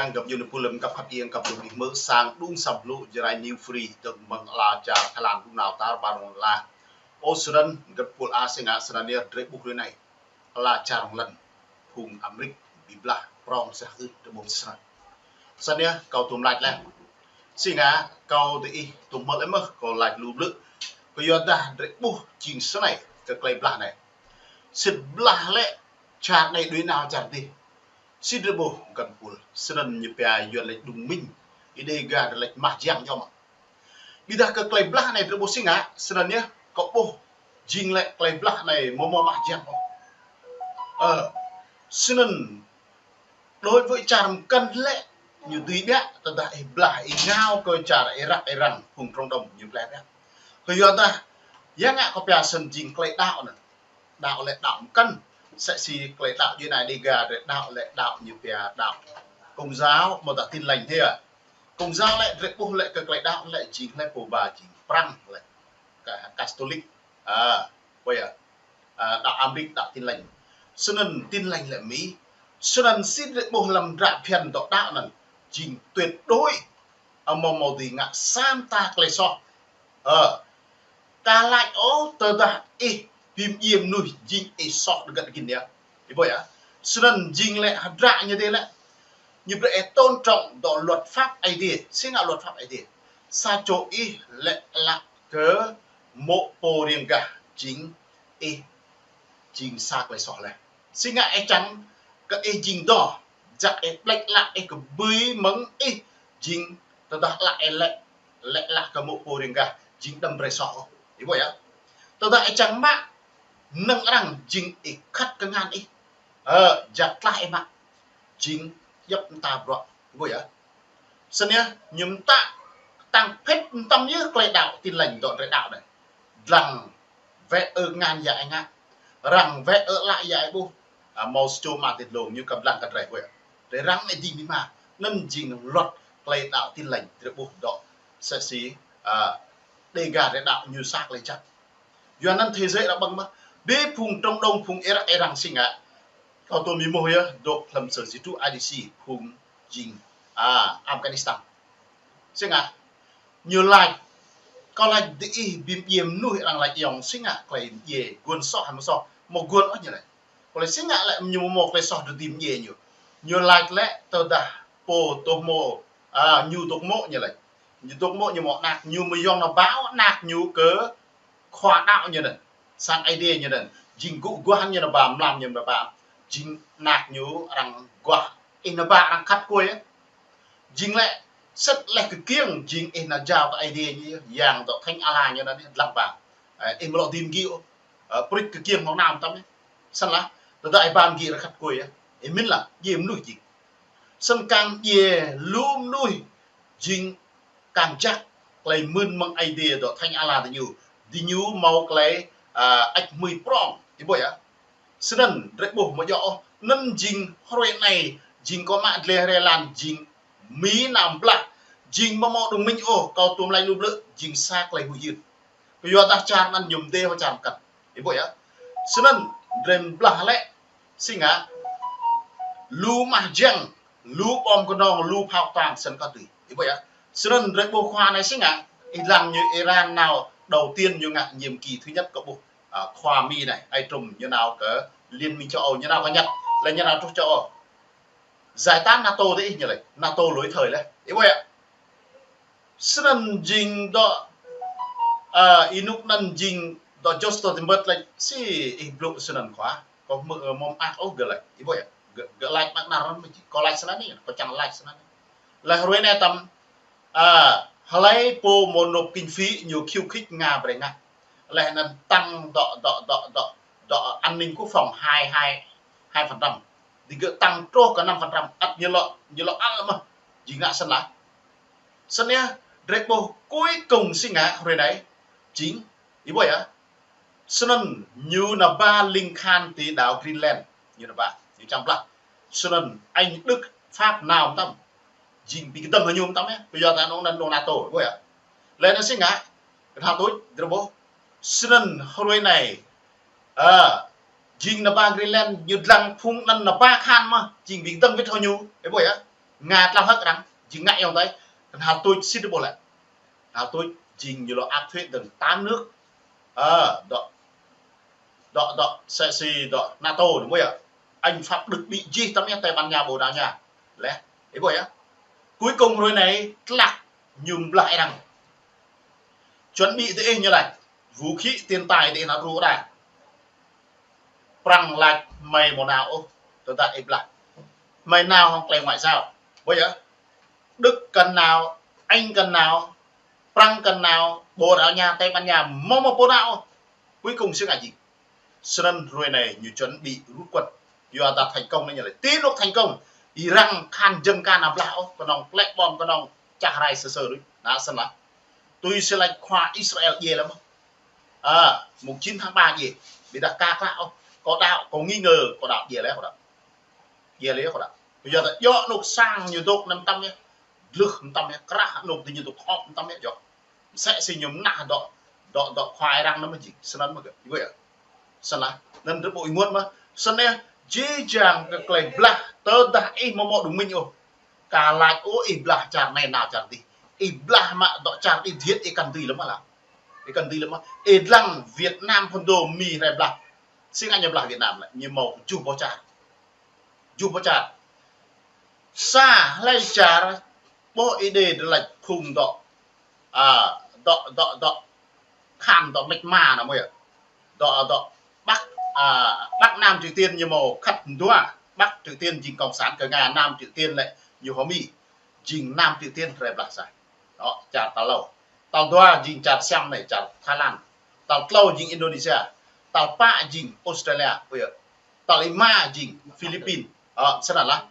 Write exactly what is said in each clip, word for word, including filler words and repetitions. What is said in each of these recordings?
Yang găp yun pul lăm găp hăp ieng găp yun ih mơ sang đung sam lu Jarai New Free tơk mơ̆ng ala čar Thái Lan đung nao tar ƀar rong la. Ơ snăn găp pul a si ngă snăn yơh drei ƀuh ră anai. Ala čar rong lăn phung Amrik bi blah prong sah ưt drei ƀuh snăn. Snăn yơh kâo tŭm lač leh. Si ngă kâo dih ih tŭm mơ̆l ih mơh kâo lač lu blư̆. Kơ yua dah drei ƀuh jing snei kơ klei blah anei. Sĭt blah lĕ čar anei đuĕ nao čar dih. Si drei ƀuh găn pul. Snăn ñu pia yuan lač đung minh. Ih Dega drei lač mah jiăng jŏm. Ƀiădah kơ klei blah anei drei ƀuh si ngă, snăn yơh, kâo ƀuh jing lĕ klei blah anei mơ̆ mơ̆ mah jiăng ôh. Ơ, snăn đối với čar mkăn lĕ, ñu dưi ƀiă, tơdah ih blah, ih ngao kơ čar Irak, Iran, phung Trung Đông, ñu blah ƀiă. Kơ yua dah, ya ngă kâo pia snăn jing klei đăo anăn. Đăo lĕ đăo mkăn. Sĕ si klei đăo djuai ania Dega drei đăo lĕ đăo ñu pia đăo Công giáo, mơ̆ dah Tin Lành thế à. Công giáo lĕ drei ƀuh lĕ kơ klei đăo lĕ jing hlei pô ba jing Prăng lĕ. Ka-, Katolik. A, ƀuh yơh. A, đăo Amrik đăo Tin Lành. Snăn Tin Lành lĕ Mi. Snăn si drei ƀuh lăm dră phiăn dŏ đăo anăn jing tuyệt đối. Amâo mâo dưi ngă sa mta klei soh. Ơ. Ka lač ôh tơdah ih bi mdjiê mnuih jing ih soh dơgăt gin yơh. Ih ƀuh yơh. Snăn jing lĕ hơdră ñu dih lĕ. Ñu brơi ih tôn trọng dŏ luật pháp Aê Diê. Si ngă luật pháp Aê Diê. Sa čô ih lĕ lăk kơ mô̆ pô riêng gah jing ih jing sa klei soh leh. Si ngă ih čang kơ ih jing doh, jak ih ƀlĕč lăk ih kơ bui mơ̆ng ih jing tơdah lăk ih lĕ, lĕ lăk kơ mô̆ pô riêng gah jing đăm brơi soh ôh. Ih ƀuh yơh. Tơdah ih čang mă mơnơ̆ng arăng jing ih khăt kơ ngăn ih. Ơ, jak tlaih ih mă jing djăp mta bruă. Ih ƀuh yơh. Snăn yơh, ñu mtă tăng phĭt mtam yơh klei đăo Tin Lành dŏ drei đăo anei. Dlăng wĕ ơ ngăn ya ih ngă. Răng wĕ ơ lăk ya ih ƀuh. A, mâo sa čô mă ti dlông ñu kăp dlăng kơ drei ƀuh yơh. Drei răng anei dih mi ma. Anăn jing luật klei đăo Tin Lành drei ƀuh dŏ. Sĕ si, a, Dega drei đăo ñu sa klei jăk. Yua anăn thế giới arăng ƀơ̆ng mơh. Bi phung Trung Đông, phung Irak, Iran si ngă. Kâo tŭm ih mơh yơh, dôk hlăm sơ si tru I D C, phung jing, a, Afghanistan. Si ngă. Ñu lač, kâo lač dih ih bi mdjiê mnuih arăng lač yŏng si ngă, klei mdjiê, guôn soh, hăm soh, mâo guôn ôh ñu lač. Kâo lač si ngă lĕ ñu mâo klei soh drei dưi mdjiê ñu. Ñu lač lĕ tơdah pô dôk mô̆, a, ñu dôk mô̆ ñu lač. Ñu dôk mô̆ ñu mâo anak ñu mơ̆ yŏng nao ba anak ñu kơ khua đăo ñu anăn. Sang Aê Diê ñu anăn. Jing gŭ guah ñu nao ba, mlam ñu nao ba. Jing anak ñu arăng guah. Ih nao ba arăng khăt kuê. Jing lĕ sĭt leh kơ kiăng jing ih nao jao kơ Aê Diê ñu, yang dŏ thánh Allah ñu anăn dlăng ba. Ơ, ih mlŏ dim gĭ ôh. Ơ, prĭt kơ kiăng hŏng nao mtam. Snăn lah, tơdah ih ba gĭ arăng khăt kuê. Ih mĭn lah, djiê mnuih jing. Snăn kăng djiê lu mnuih jing kăng jăk klei mưn mơ̆ng Aê Diê dŏ thánh Allah diñu. Diñu mâo klei, a, ăč hmưi prŏng. Ih ƀuh yơh. Snăn drei ƀuh mơ̆ djŏ ôh. Anăn jing hruê anei, jing kơ mă dleh hrê lan, jing Mi nao blah. Jing mơ̆ mâo đung minh ôh, kâo tŭm lač lu blư̆, jing sa klei huĭ hyưt. Kơ yua dah čar anăn ñu mdê hŏng čar mkăn. Ih ƀuh yơh. Snăn drei blah lĕ, si ngă, lu mah jiăng, lu bom kơnong, lu phao tăng, snăn kơ tui. Ih ƀuh yơh. Snăn drei ƀuh khua anei si ngă, ih dlăng ñu Iran nao đầu tiên ñu ngă nhiệm kỳ thứ nhất kơ ƀuh, a, khua Mi anei, ai Trump ñu nao kơ Liên minh châu Âu, ñu nao kơ Nhật, leh ñu nao truh châu Âu. Giải tán NATO dih ñu lač, NATO lỗi thời leh. Ih ƀuh yơh. Snăn jing dŏ, a, ih nuk anăn jing dŏ Joseph Stoltenberg lač si ih blŭ snăn khua. Kâo mơ̆, ơ, mơ̆ mơak ôh gơ̆ lač. Ih ƀuh yơh. Gơ̆, gơ̆ lač mă nar anăn mơ̆ jing. Kâo lač snăn anei, kâo čang lač snăn anei. Leh hruê anei tăm, a, hlei pô mâo nộp kinh phí ñu khiêu khích Nga brei ngă. Leh anăn tăng dŏ, dŏ, dŏ, dŏ, dŏ an ninh quốc phòng hai, hai, hai phần trăm. Digơ̆ tăng truh kơ năm phần trăm, ăt ñu lŏ, ñu lŏ ăl mơh. Jing ngă snăn lah. Snăn yơh, drei ƀuh cuối cùng si ngă hruê anei, jing, ih ƀuh yơh. Snăn ñu nao ba ling kahan ti đảo Greenland, ñu nao ba, ñu čang blah. Snăn Anh, Đức, Pháp nao mtam. Jing bi kơdơ̆ng hăng ñu mtam yơh, kơ yua dah anăn anăn NATO, ih ƀuh yơh. Leh anăn si ngă, kơ hal tuč, drei ƀuh. Snăn hruê anei, a, jing nao ba Greenland, ñu dlăng phung anăn nao ba kahan mơh, jing bi kơdơ̆ng wĭt hăng ñu, ih ƀuh yơh. Nga tlao hơ̆k arăng, jing ngă ayŏng adơi, kơnhal tuč sĭt ƀuh lĕ. Kơnhal tuč jing ñu lŏ áp thuế dơ̆ng tám nước. Ơ, dŏ, dŏ, dŏ, sĕ si, dŏ NATO, anŭn ƀuh yơh. Anh Pháp Đức Mỹ jih tăm yơh, Tây Ban Nha, Bồ Đào Nha. Lĕ, ih ƀuh yơh. Cuối cùng hrơi anai, tlăk ñu blah arăng. Chuẩn bị tơ ih ñu laĭ. Vũ khí tiền tài tơ ih nao truh đa. Prăng laĭ hmei ƀu nao ôh, tơdah ih blah. Hmei nao hăng tơlơi ngoại giao. Ƀuh yơh. Đức kăn nao, Anh kăn nao, Prăng kăn nao, Bồ Đào Nha, Tây Ban Nha, hmâo hmâo pô nao ôh. Cuối cùng sĭt ngă jing. Snăn hrơi anai ñu chuẩn bị rút quân. Yua dah thành công anai ñu laĭ. Ti anŭk thành công. Arăng khan jơ̆ng kăn nao blah ôh, kơnơ̆ng plĕ bom, kơnơ̆ng čah rai sơ sơ đôč. Anŭn snăn lah. Tui si laĭ khua Israel djai lăm. Ơ, mùng chín tháng ba djai. Ƀiădah ka klă ôh. Kâo đaŏ, kâo nghi ngờ, kâo đaŏ djai lĕ, kâo đaŏ. Djai lĕ, kâo đaŏ. Yua dah djŏ anŭk sang ñu dŏ anŭn tăm yơh. Dlưh anŭn tăm yơh, krah anŭk tơ ñu dŏ hŏk anŭn tăm yơh djŏ. Msĕ si ñu mơnah dŏ, dŏ, dŏ khua arăng anŭn mơ̆ jing. Snăn mơ̆ gơ̆. Ih ƀuh yơh. Snăn lah. Anŭn drơi ƀuh ih mŭt mơ̆. Snăn yơh, jih jang kơ tơlơi blah, tơdah ih hmâo hmâo đồng minh ôh. Ka laĭ ôh ih blah čar anai nao čar adih. Ih blah mă dŏ čar adih, ih kăn dưi lăm mơ̆ lah. Ih kăn dưi lăm mơ̆. Ih dlăng Việt Nam phŭn dô Mi rai blah. Sĭt ngă ñu blah Việt Nam lĕ, ñu hmâo kơjuh boh čar. Kơjuh boh čar. Sa hlơi čar, ƀuh ih đe dơ̆ laĭ phung dŏ, a, dŏ, dŏ, dŏ, khan dŏ mĕt ma anŭn ƀuh yơh. Dŏ, dŏ, Bắc, a, Bắc Nam Triều Tiên ñu hmâo khăt dua. Bắc Triều Tiên jing cộng sản kơ Nga, Nam Triều Tiên lĕ ñu hmâo Mi. Jing Nam Triều Tiên rai blah sa. Dŏ, čar tal tlâo. Tal dua jing čar Siam anai, čar Thái Lan. Tal tlâo jing Indonesia. Tal pă jing Australia, ƀuh yơh. Tal lima jing Philippines. Ơ, snăn lah.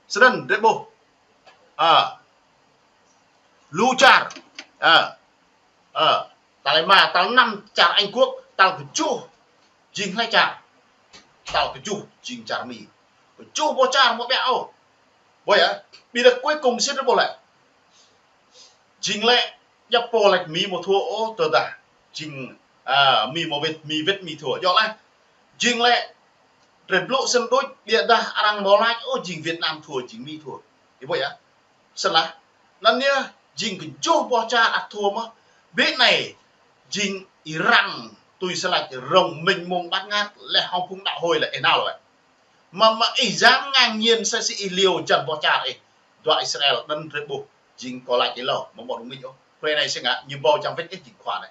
Snăn drơi ƀuh. Ơ. Lu čar. Ơ. Ơ. Tal lima, tal năm čar Anh Quốc, tal kơjuh jing hlơi čar. Tal kơjuh jing čar Mi. Kơjuh boh čar hmâo ƀiă ôh. Ƀuh yơh, ƀiădah cuối cùng sĭt drơi ƀuh lĕ. Jing lĕ, djŏp pô laĭ Mi hmâo thua ôh, tơdah jing, a, Mi hmâo wĭt, Mi wĭt, Mi thua. Djŏ lah. Jing lĕ, drơi blŭ snăn đôč, ƀiădah arăng hmâo laĭ ôh jing Việt Nam thua, jing Mi thua. Ih ƀuh yơh. Snăn lah. Anŭn yơh, jing kơjuh boh čar ăt thua mơ̆. Ƀiă anai, jing arăng tui si laĭ rŏng mênh mông bát ngát, lĕ hŏng phung đạo hồi lĕ ih nao lĕ. Mă, mă ih djam ngang nhiên sĕ si ih liu jăn boh čar ih. Dua Israel anŭn drơi ƀuh, jing kâo laĭ ih lŏ, hmâo hmâo đồng minh ôh. Hrơi anai sĭt ngă, ñu hmâo čang wĭt ih jing khua anai.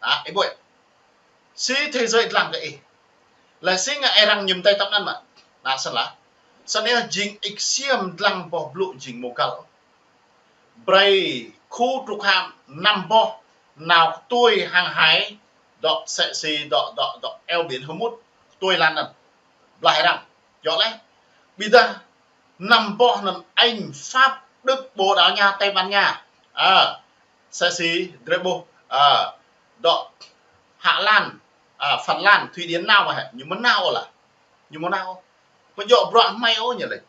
Hă, ih ƀuh yơh. Si thế giới dlăng kơ ih. Lĕ sĭt ngă arăng ñu mơtai tăm anŭn mă. Anŭn snăn lah. Snăn yơh jing ih ksiêm dlăng boh blŭ jing hmâo găl. Brơi khu trục hạm năm boh nao kơtuê hàng hải dŏ sĕ si dŏ, dŏ, dŏ eo biển Hormuz kơtuê lăn anŭn. Blah arăng. Djŏ lĕ. Ƀiădah năm boh anŭn Anh, Pháp, Đức, Bồ Đào Nha, Tây Ban Nha. A, sĕ si drơi ƀuh, a, dŏ Hà Lan, a, Phần Lan, Thụy Điển nao mơ̆ hĕ, ñu mơ̆ nao ôh lah. Ñu mơ̆ nao ôh. Kơ djŏ bruă hmei ôh ñu laĭ.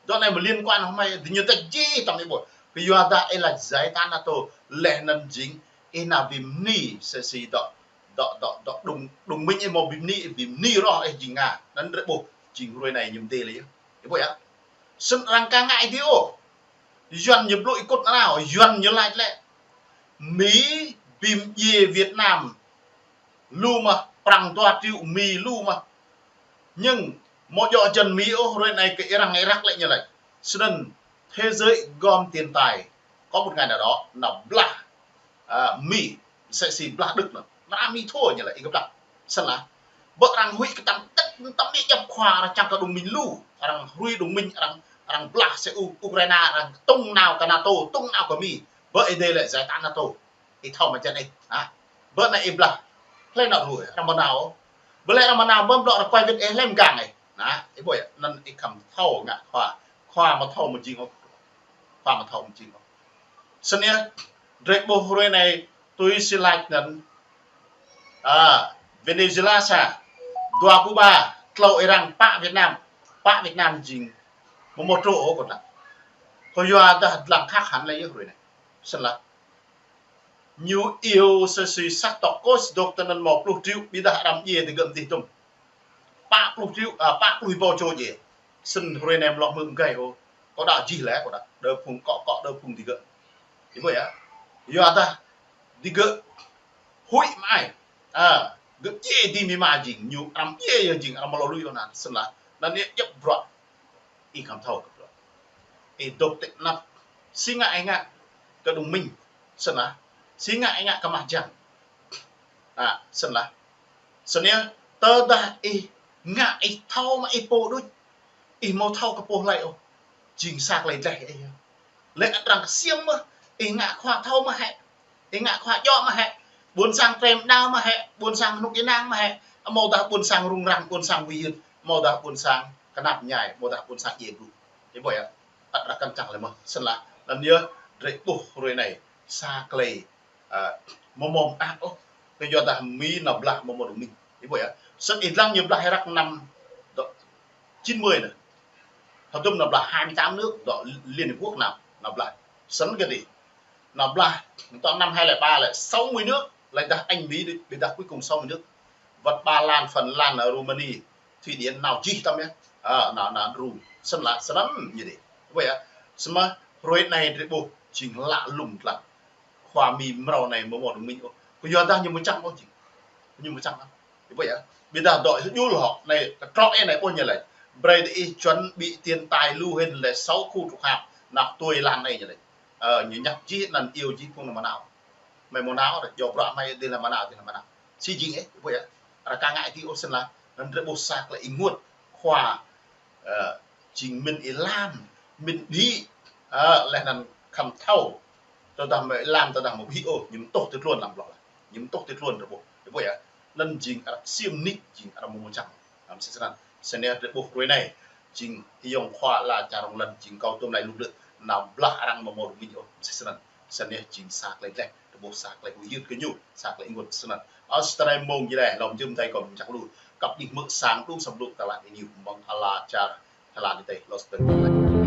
Dŏ anai mơ̆ liên quan hmei, tơ ñu tĕk jih tăm ih ƀuh. Kơ yua dah ih laĭ giải tán NATO, lĕ anŭn jing, ih nao bi mni sĕ si dŏ, dŏ, dŏ, dŏ đồng, đồng minh ih hmâo bi mni, bi mni roh ih jing Nga. Anŭn drơi ƀuh, jing hrơi anai ñu mơdê lĕ yơh. Ih ƀuh yơh. Snăn arăng ka ngă ih dih ôh. Yuan ñu blŭ ikut nao, Yuan ñu laĭ lĕ. Mi bi mdjiê Việt Nam lu mơ̆, Prăng dua triệu Mi lu mơ̆. Nhưng hmâo djŏ jăn Mi ôh, hrơi anai kơ arăng Iraq lĕ ñu laĭ. Snăn thế giới gom tiền tài. Có một ngày nào đó, nao blah, a, Mi, sĕ si blah Đức anŭn. Mơ̆ Mi thua ñu laĭ, ih kơplah. Snăn lah. Ƀơi arăng huĭ kơ tăm tĕk, tăm ih djŏp khua, arăng čang kơ đồng minh lu. Arăng hrui đồng minh, arăng, arăng blah sĕ U-, Ukraina, arăng tŭng nao kơ NATO, tŭng nao kơ Mi. Ƀơi ih đe lĕ giải tán NATO. Ih thâo mơ̆ jăn ih. Hă? Ƀơi anai ih blah. Hlơi nao hrui, arăng ƀu nao. Ƀơi lĕ arăng ƀu nao, ƀơi blŏ arăng kuai wĭt ih, hlơi mgang ih. Hă? Ih ƀuh yơh, anŭn ih khăm thâo ngă khua. Khua mơ̆ thâo mơ̆ jing ôh. Khua mơ̆ thâo mơ̆ jing ôh. Snăn yơh, drơi ƀuh hrơi anai tui si laĭ anŭn. A, Venezuela sa, dua Cuba, tlâo Iran, pă Việt Nam. Pă Việt Nam jing mơ̆ hmâo truh ôh kơ anŭn. Kơ yua dah dlăng khăp hăn lĕ yơh hrơi anai. Snăn lah. Ñu iâu sĕ si sah tŏk kôs dŏ tơ anŭn hmâo pluh triệu, ƀiădah arăng djiê tơ gơ̆ mơdih tŭm. Pă pluh triệu, a, pă pluh rơbâo čô djiê. Snăn hrơi anai mlŏ mơ̆ng gai ôh. Kâo đaŏ jih lĕ, kâo đaŏ. Đơ phung kŏ kŏ, đơ phung digơ̆. Ih ƀuh yơh. Yua dah digơ̆ huĭ mă ai. A, gơ̆ djai dĭ mĭ ma jing, ñu arăng djai yơh jing, arăng mlâo lui yơh anŭn, snăn lah. Anŭn yơh djŏp bruă. Ih khŏm thâo kơ bruă. Ih dŏ tĕ năp. Si ngă ih ngă kơ đồng minh, snăn lah. Si ngă ih ngă kơ mah jang. A, snăn lah. Snăn yơh, tơdah ih ngă ih thâo mă ih pô đôč, ih hmâo thâo kơ pô hlơi ôh, jing sa klei dleh ih yơh. Lĕ arăng ksiêm mơh, ih ngă khua thâo mơ̆ hĕ, ih ngă khua djŏ mơ̆ hĕ, ƀuôn sang trem đao mơ̆ hĕ, ƀuôn sang hnŭk ênang mơ̆ hĕ, amâodah ƀuôn sang rŭng răng, ƀuôn sang wĭt, amâodah ƀuôn sang knap mñai, amâodah ƀuôn sang djai blŭ. Ih ƀuh yơh, ăt arăng kăn čang lĕ mơh, snăn lah. Anŭn yơh, drơi ƀuh hrơi anai, sa klei a, mơ̆ mơ̆ ăt ôh. Kơ yua dah Mi nao blah mơ̆ mơ̆ đồng minh. Ih ƀuh yơh. Snăn ih lăng ñu blah Iraq năm dŏ chín mươi anai. Hơdôm nao blah hai mươi tám nước dŏ Liên Hiệp Quốc nao, nao blah. Snăn kơ dih. Nao blah, dŏ năm hai lẻ ba lĕ sáu mươi nước, lĕ dah Anh Mỹ đi, ƀiădah cuối cùng sáu mươi nước. Wơ̆t Ba Lan, Phần Lan, Rumani, Thụy Điển nao jih tăm yơh. A, nao, nao đru. Snăn lah, snăn ñu dih. Ih ƀuh yơh. Samơ̆ hrơi anai drơi ƀuh, jing lă lŭm lăng. Khua Mi mrâo anai mơ̆ mơ̆ đồng minh ôh. Kơ yua dah ñu mơčăng ôh jing. Ñu mơčăng ôh. Ih ƀuh yơh. Ƀiădah dŏ hơjul hŏ anai, kơ trŏ ih anai ƀuh ñu lĕ. Brơi ih chuẩn bị tiền tài lu hĭn lĕ sáu khu trục hạp. Nao tui lăn anai ñu lĕ. Ơ, ñu ñăp jih anăn iâu jih phung nao mơnao. Mơi mơnao, djŏ bruă mơi dih lĕ mơnao, dih lĕ mơnao. Si jing ih, ih ƀuh yơh. Arăng ka ngă dih ôh snăn lah. Anŭn drơi ƀuh sa klei ih ƀuh. Khua Ơ, jing mĭn ih lăm, mĭn ƀhĭ, ơ, leh anăn khăm thâo. Tơdah mơi lăm, tơdah mơi ƀhĭ ôh, ñu mtŭh tui tluôn lăm bloh lah. Ñu mtŭh tui tluôn drơi ƀuh. Drơi ƀuh yơh. Anŭn jing arăng ksiêm nik, jing arăng mơ̆ mơčăng. Lăm si snăn. Snăn drơi ƀuh hrơi anai, jing ayŏng khua ala čar rŏng lăn, jing kâo tŭm lai lŭk lĕ, nao blah arăng mơ̆ mơ̆ đồng minh ôh, si snăn. Snăn yơh jing sa klei dleh, drơi ƀuh sa klei huĭ hyưt kơ ñu, sa klei ênguôt snăn. Ơ, sa tơlơi mơ̆ng jih lĕ, lŏm jơ̆m tơlơi kâo mơčak lu, kăp đih mơ̆ sang đŭng săm lŭk tơlơi anai ñu mơ̆ng ala čar, tơlơi anai tơlơi lŏ stơi.